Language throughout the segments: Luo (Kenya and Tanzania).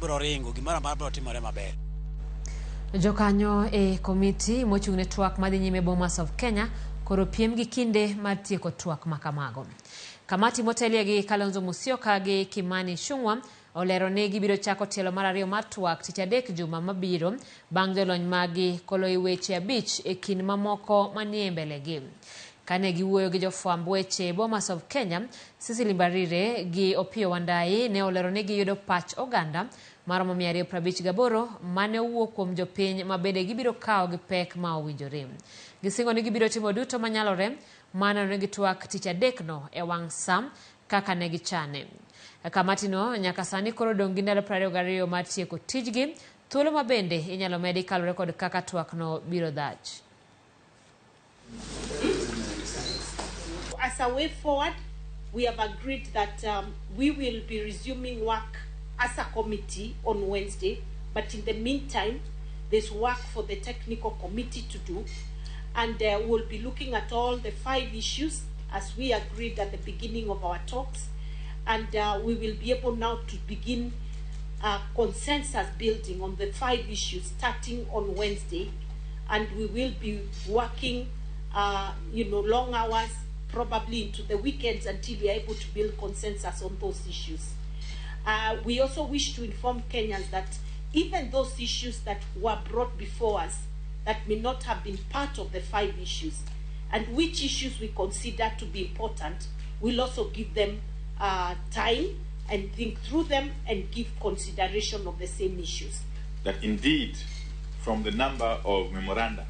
Biro ringo, gimoro amora biro timore maber. Jokanyo e komiti mochung' ne twak madhi nyime Bomas of Kenya koro piem gi kinde mar tieko twak makamago. Kamati motelie gi Kalonzo Musyoka gi Kimani Ichung'wa olero ni gibiro chako tielo mar ariyo mar twak tich adek juma mabiro bang' jolony maggi kolo i weche abich e kind mamoko manie mbelegi. Kane giwuoyo gi jofwamb weche Bomas of Kenya, Cecily Mbarire gi Opiyo Wandayi ne olero ni giyudo pach oganda maromo 258 mane owuok kuom jopiny ma bende gibiro kawo gi pek ma owinjore. Gisingo ni gibiro timo duto manyalore mar neno ni gitwak tich adekno e wang' sa kaka ne gichane. Kamatino nyaka sani koro odong' gi ndalo 22 mar tieko tijgi, thuolo ma bende inyalo medi kaluwore kod kaka twakno biro dhach. As a way forward, we have agreed that we will be resuming work as a committee on Wednesday, but in the meantime, there's work for the technical committee to do, and we'll be looking at all the 5 issues as we agreed at the beginning of our talks, and we will be able now to begin consensus building on the 5 issues starting on Wednesday, and we will be working long hours, probably into the weekends, until we are able to build consensus on those issues. We also wish to inform Kenyans that even those issues that were brought before us that may not have been part of the 5 issues, and which issues we consider to be important, we'll also give them time and think through them and give consideration of the same issues. That indeed, from the number of memoranda,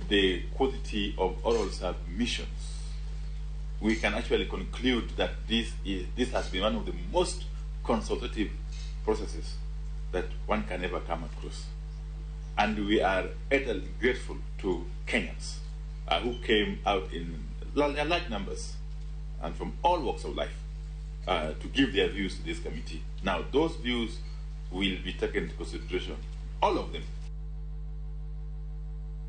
the quantity of oral submissions, we can actually conclude that this has been one of the most consultative processes that one can ever come across. And we are utterly grateful to Kenyans who came out in large numbers and from all walks of life to give their views to this committee. Now, those views will be taken into consideration, all of them.